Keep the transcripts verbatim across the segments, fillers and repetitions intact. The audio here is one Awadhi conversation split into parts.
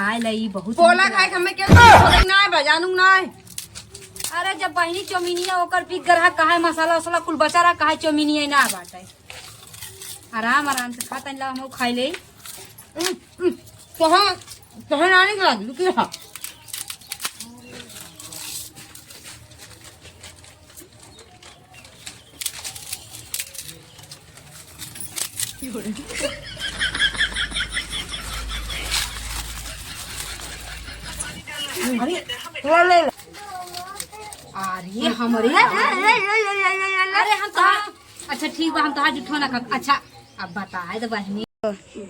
खाए लाई बहुत पोला नीक खाए के लागल। हमें के बोले ना है, बजानू ना है। अरे जब बहिनी चौमिनिया ओकर बिक गरहा, काहे मसाला वसाला कुल बचा रहा, काहे चौमिनिया ना बाटे। आराम आराम से खा तनी ला, हम खाए ले। उम, उम, तोहर, तोहर नानी के लागी, रुकी रहा। अरे, ले, ले, ले। अरे, हमरे अरे, हम तो, अच्छा, ठीक बा, हम तो आज उठो ना कर। अच्छा, अब बताए तो बहिनी।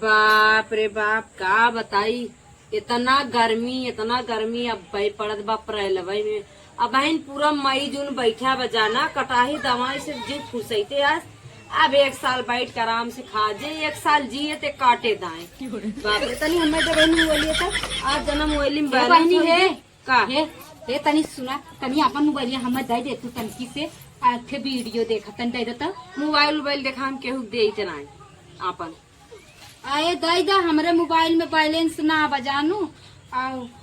बाप रे बाप, का बताई, इतना गर्मी, इतना गर्मी अब भाई पड़त बा अप्रैलवे में। अब बहिन पूरा मई जून बैठा बा जाना, कटाही दवाई से जीव फुसैते आस। अब एक साल बैठ के आराम से खा जे, एक साल जिए ते काटे दाएं। बाप रे, तनी हमें तो बहिन बोलिए तो आज जन्म वैली में ए balance बहिनी हो हे, गए। का? हे, हे, तनी सुना, तनी अपन मोबाइलिया हमें दे दे तू तनकी से, आ, थे वीडियो देखा, तनी दे दे तो। मोबाइल उबाइल देखा हम केहू के देइत नाई आपन। अरे दे दे, हमरे मोबाइल में बैलेंस ना बा जानू, आ,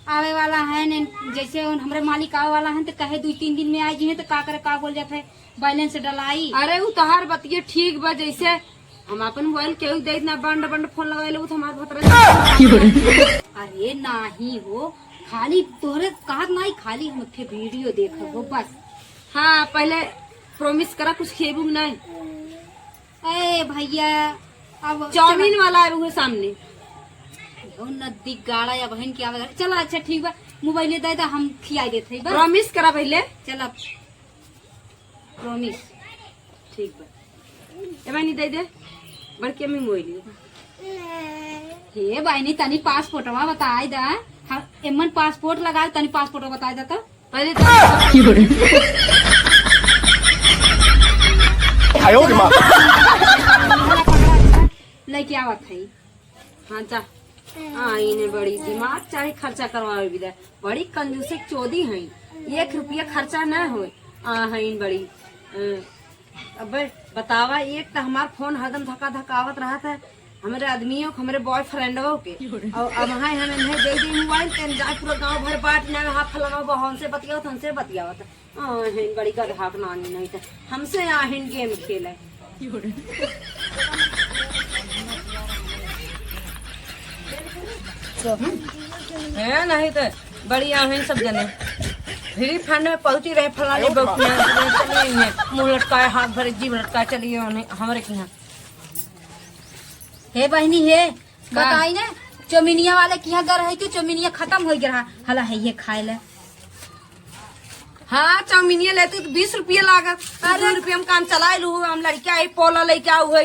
आवे वाला है ने, जैसे उन हमरे मालिक आवे वाला है तो कहे दू तीन दिन में आई जी है तो का करे, का बोल जात है, बैलेंस डलाई। अरे उ तोहार बतिये ठीक बा, जैसे हम आपन मोबाइल केहू देइत ना, बंड बंड फोन लगावे लगू तो हमार भतरा। अरे नाही हो, खाली तोहरे कहत नाही, खाली हम थे वीडियो देखब हो बस। हाँ, पहले प्रॉमिस करा कुछ खेबू कि नाही। ए भैया, अब चाउमीन चला। वाला है उहे सामने। ओ नदी गाड़ा या बहन के आवे। चला अच्छा ठीक बा, मोबाइल दे दे, हम खिया देत है बस। प्रॉमिस करा पहले। चला। प्रॉमिस। ठीक बा। ए बहिनी, दे दे। बड़की अम्मी मोबाइल। हे बहिनी, तनी पासपोर्टवा बताई दा। हाँ, एमन पासपोर्ट लगाओ, तनी पासपोर्टवा बताई दा तो। पहले तो आयो रे माँ। लेके आवत है। हाँ, जा। हाँ, इन्हें बड़ी दिमाग चाहे खर्चा करवावे बिदा। बड़ी कंजूसे चोदी हैं। एक रुपया खर्चा ना होए। आ, हैं बड़ी। अ, अबे, बतावा, एक त हमार फोन हरदम धका धकावत रहत है। हमरे आदमियों के, हमरे बॉयफ्रेंडों के। और अब हैं हम इन्हें दे दे मोबाइल, तेन जाए पूरा गांव भर बांट ना, हाँ, फलाना बा, हमसे बतियावत, हमसे बतियावत। आहिन बड़ी गधा के नानी नहीं तो हमसे आहिन गेम खेले। ए, नहीं तो बड़ी आहिन सब जने। फ्री फंड में पहुंची रहे, फलाने बहू के यहाँ चली आई हैं, मुंह लटकाए, हाथ भरे, जीभ लटकाए चली आई उन्हें, हमरे के यहाँ। हे बहिनी हे, का? बताई ना, चौमिनिया वाले के यहाँ गर है कि चौमिनिया खतम होइ गया, हला है ये खाए ले। हाँ, चौमिनिया लेते तो बीस रुपया लागत। अरे। दो रुपया में काम चलाए लू, हम लड़का है, पोला लेके आऊ है।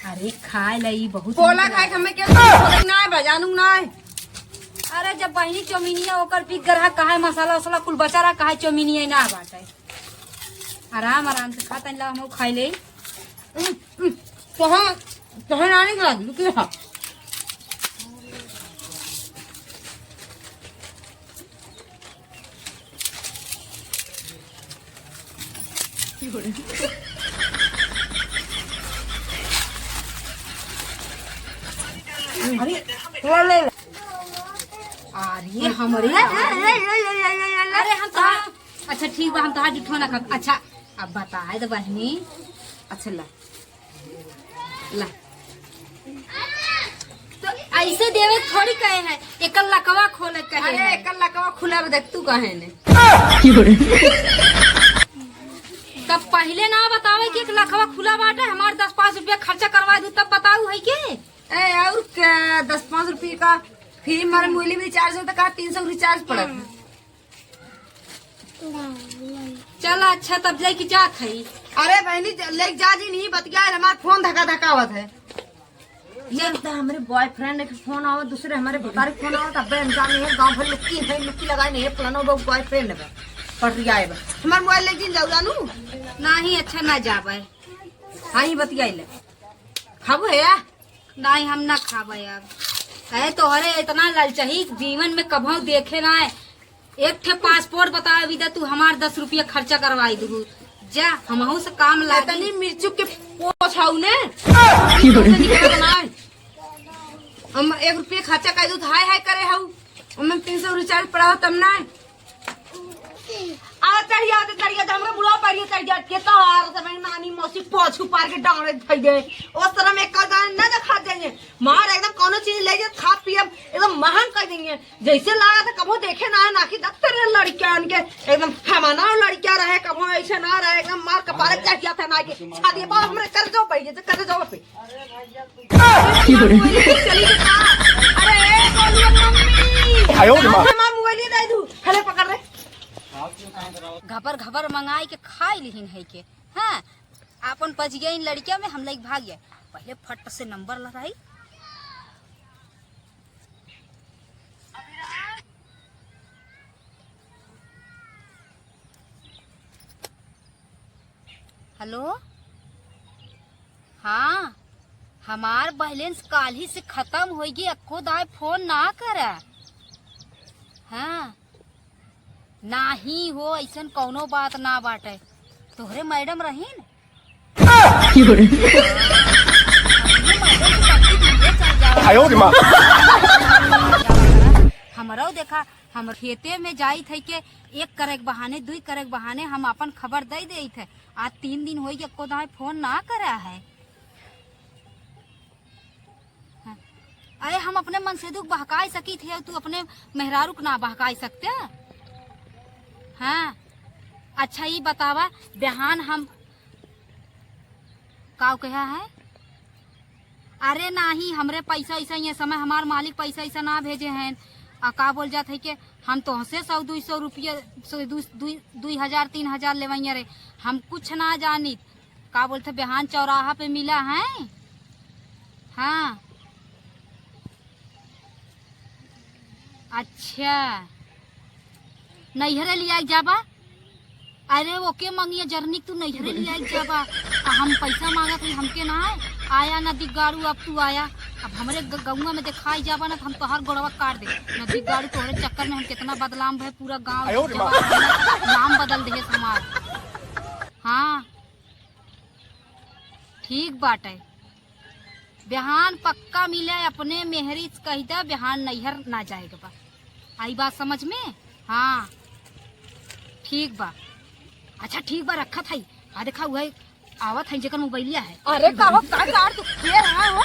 अरे खाए ले, ई बहुत पोला नीक खाए के लागत। हमें के बोले ना है, बजानू ना है। अरे जब बहिनी चौमिनिया ओकर बिक गरहा, काहे मसाला वसाला कुल बचा रहा, काहे चौमिनिया ना बाटे। आराम आराम से खा तनी ला, हम खाए ले। उम, उम, तोहर, तोहर नानी के लागी, रुकी रहा। अरे, ले, ले, ले। अरे, हमरे अरे, हम तो, अच्छा, ठीक बा, हम तो आज उठो ना कर। अच्छा, अब बताए दे बहिनी। अच्छा, ला। ला। तो ऐसे देवे थोड़ी कहे हैं, एकर लकवा खोले कहे अरे, हैं। एकर लकवा खुला बा, देख तू कहे ने। तब पहिले ना बतावे कि एक लकवा खुला बाटे, हमार दस पाँच रुपया खर्चा करवा दू, तब बताऊ है के? ए, और क्या, दस पाँच रुपया का फ्री मारे मोबाइल में रिचार्ज होता का, तीन सौ रिचार्ज पड़त। चल अच्छा, तब जाए के जात है। अरे बहनी, ज-, ले जा जी, नहीं बतिया, हमार फोन धका धकावत है। एक तो हमरे बॉयफ्रेंड के फोन आवा, दूसरे हमरे भतारे के फोन आवा, तब हम जाने है, गांव भर लुक्की है, लुक्की लगाए नहीं है, फलाना वो बॉयफ्रेंड बा, पटरिया है बा। हमार मोबाइल ले जिन जाऊ जानू। नहीं, अच्छा ना जाबे। हाँ, ही बतियाई ले। खाबू है या? नहीं, हम ना खाबे अब। है तोहरे इतना ललचही जीवन में कभौ देखे ना है। एक ठे पासपोर्ट बतावे बिदा तू हमार दस रुपया खर्चा करवाई दू। जा, हमहू से काम लागी। इतनी मिर्चू के पोछ हऊ ने। की बोले? तुमसे निकलत ना है। हम एक रुपया खर्चा कर दू तो हाय हाय करे हऊ। तीन सौ रिचार्ज पड़ा हो तब ना। आ चढ़िया, तो चढ़िया, तो हमरा बुढ़वा परिया चढ़िया, के तो हार से मैं नानी मौसी पोछू पार के डांडे धई दे। ओ तरह में कल गान ना देखा देंगे। मार एकदम कोनो चीज ले जे खा पियब, एकदम महंग कर देंगे। जैसे लागा था कबो देखे ना, ना कि दफ्तर है लड़कियान के, एकदम फमाना लड़किया रहे, कबो ऐसे ना रहे, एकदम मार कपारे चढ़िया था ना कि छाती पर हमरे कर जाओ पहले, तो कर जाओ पे। अरे, ए, गोलुआ मम्मी। आयो रे माँ। हमार मोबाइल दे दू। हेले पकड़ रे। घबर घबर मंगाई के खाई लिहिन है के। हाँ, आपन पच गया इन लड़किया में, हम लइके भाग गए। पहले फट से नंबर लगाई। हेलो, हाँ, हमार बैलेंस काल्हि से खतम होइ गई, अक्को दाई फोन ना करा। हाँ, नाही हो, ऐसन कौनो बात ना बाटे। तोहरे मैडम रहीन? आयो रे माँ। हमरो देखा, हम खेते में जाई थे के एक करे के बहाने, दुई करे के बहाने हम अपन खबर दे देई थे। आज तीन दिन होई के एको दाई फोन ना करा है। हाँ। अरे, हम अपने मन से दुख बहकाई सकी थे, तू अपने मेहरारू के ना बहकाई सकते? हाँ। अच्छा, ई बतावा, बिहान हम काव कहा है? अरे नाही, हमरे पैसा ऐसा, ये समय हमार मालिक पैसा ऐसा ना भेजे हैं। आ का बोल जात है कि हम तोहसे सौ, दुई सौ रुपया, सौ, दु-, दुई, दुई हजार, तीन हजार लेवैया रे, हम कुछ ना जानित। का बोलते, बिहान चौराहा पे मिला है। हाँ। अच्छा, नैहरे लिया के जाबा? अरे, ओके मंगिया जरनिक तू नैहरे लिया के जाबा। आ हम पैसा मांगत हई, हमके ना आए। आया नदी गाड़ू, अब तू आया। अब हमरे ग-, गौवा में देखाई जाबा ना, तो हम तोहार गोड़वा काट दे। नदी गाड़ू, तोहरे चक्कर में हम कितना बदनाम भए, पूरा गाँव आयो रे माँ। जवार में नाम बदल दे हमार। हाँ, ठीक बाटे। बिहान पक्का मिले, अपने मेहरी से कहि द, बिहान नैहर ना जाए के बा। आई बात समझ में? हाँ, ठीक बा। अच्छा, ठीक बा, रखत हई। आ देखा, उहे आवत हई, जेकर मोबाइलिया है। अरे, का हो, का यार, तू के रहा हो?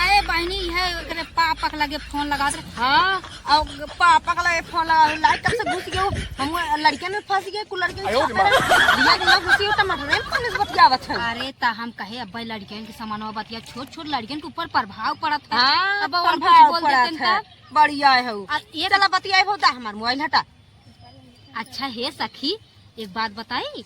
अरे बहिनी, इहे एकरे पापा के लगे फोन लगावत रहे। हाँ, और पापा के लगे फोन लगा, लाइट कब से घुस गयो, हम लड़के में फंस गए, कुल लड़के में आयो रे छापे माँ। रहे। भैया के ना घुसी, टमाटर में कौन से बतियावत है? अरे, ता हम कहे, अब्बे लड़कियन के समानवा बतिया, छोट छोट लड़कियन के ऊपर प्रभाव पड़त है। हाँ, अब उनको प्रभाव कुछ बोल पड़त देते है। हैं, बढ़िया है उ। आ, एक चला बतियाए हो, दा हमार मोबाइल हटा। अच्छा हे सखी, एक बात बताई,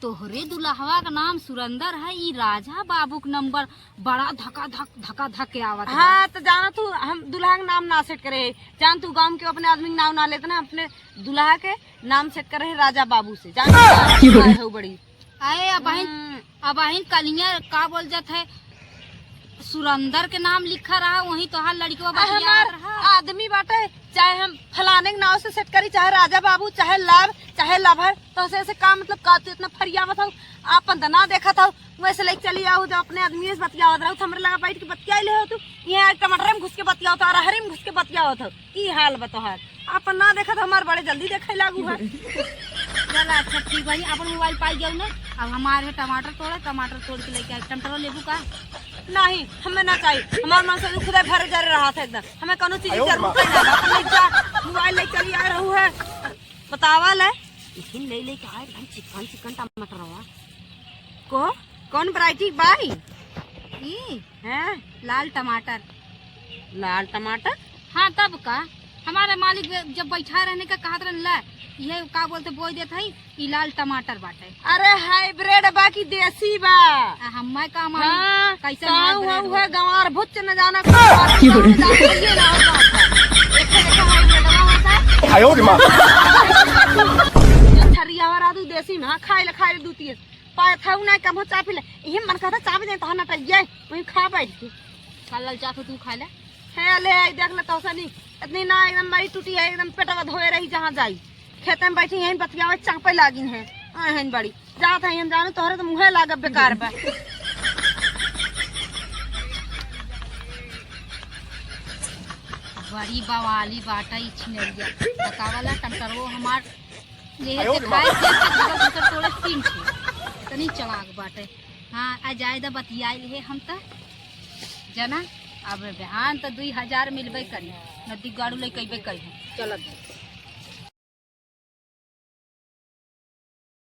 तोहरे दुल्हवा का नाम सुरेंदर है, ई राजा बाबू का नंबर बड़ा धका धक, धका धक के आवत है। हाँ, तो जाना तू, हम दुल्हा का नाम ना सेट करे, जान तू गाँव के अपने आदमी का नाम ना लेते ना, अपने दुल्हा के नाम सेट करे है राजा बाबू से, जान तू, की बोले? है बड़ी। अरे अबहिन, हम्म। अबहिन कलिया का बोल जात है, सुरेंदर के नाम लिखा रहा, वहीं तोहार लड़कवा आ, बतियावत हमार रहा। आदमी बाटे, चाहे हम फलाने के नाव से सेट करी, चाहे राजा बाबू, चाहे लव, चाहे लवर, तो ऐसे, ऐसे का मतलब का तू इतना फरियावत हो, आपन त ना देखत हो, वैसे लेके चली आओ, जब अपने आदमी से बतियावत रहो, तो हमरे लगा बैठ के बतिया ले हो तू, यहाँ टमाटर में घुस के बतियावत हो, अरहरी में घुस के बतियावत हो। ई हाल बा तोहार। आपन ना देखत हमार बड़े जल्दी देखे लागू है। चल अच्छा ठीक बा जी, अपन मोबाइल पाई गयो ना। अब हमारे टमाटर तोड़े, टमाटर तोड़ के लेके आए। टमाटर लेबू का? नहीं, हमें ना चाहिए। हमार मन से खुदा भरे जरे रहा था एकदम। हमें कोनो चीज की आयो जरूरत माँ। नहीं ना। अपन लेके जा, मोबाइल लेके चली आ रहू है। बतावा ले। लेकिन ले लेके आए एकदम चिकन चिकन टमाटर रहा। को कौन वैरायटी बाई? ई? हैं? लाल टमाटर। लाल टमाटर? हाँ, तब का? हमारे मालिक बे-, जब बैठा रहने का कहत रहन, "ला, ये का बोलते बोई देत हई, ई लाल टमाटर बाटे।" अरे, हाइब्रिड बा कि देसी बा? आ, हम्मे का मालूम? हाँ, कैसे ताऊ हाइब्रिड हऊ है, होते? गंवार भुच्च न जाना, की बोले? जाना, ये ना होता है। देखे, देखे, हाइब्रिड ना होता है। आयो रे माँ। जो छरिया वाला तू देसी में, हाँ, खाए ले, खाए ले, दू तीन। पाए था उ ना कम हो चापी ले। इही मन कहता चापी दे, तहां नटैया, वहीं खा बैठ के। का ललचात हो तू खाए ले? हे ले, आई देख ले तोसनी। इतनी ना एकदम मरी टूटी है, एकदम पेटवा धोए रही जहाँ जाई। खेते में बैठी यहीं बतियावे चापे लागिन है। आए हैं बड़ी। जात है हम जानू तोहरे तो मुँहे लागब बेकार बा। बड़ी बवाली बाटे ई छिनरिया। बतावला टंटरवो हमार ये आयो रे देखाए माँ। दे के दूसर दूसर तोड़े तीन ठे। इतनी चालाक बाटे। हाँ, आ जाए दा बतियाइल है हम त। जना, अब बिहान त दुई हजार मिलबे करी। नदी गाड़ू लेके अइबे करी। चलत।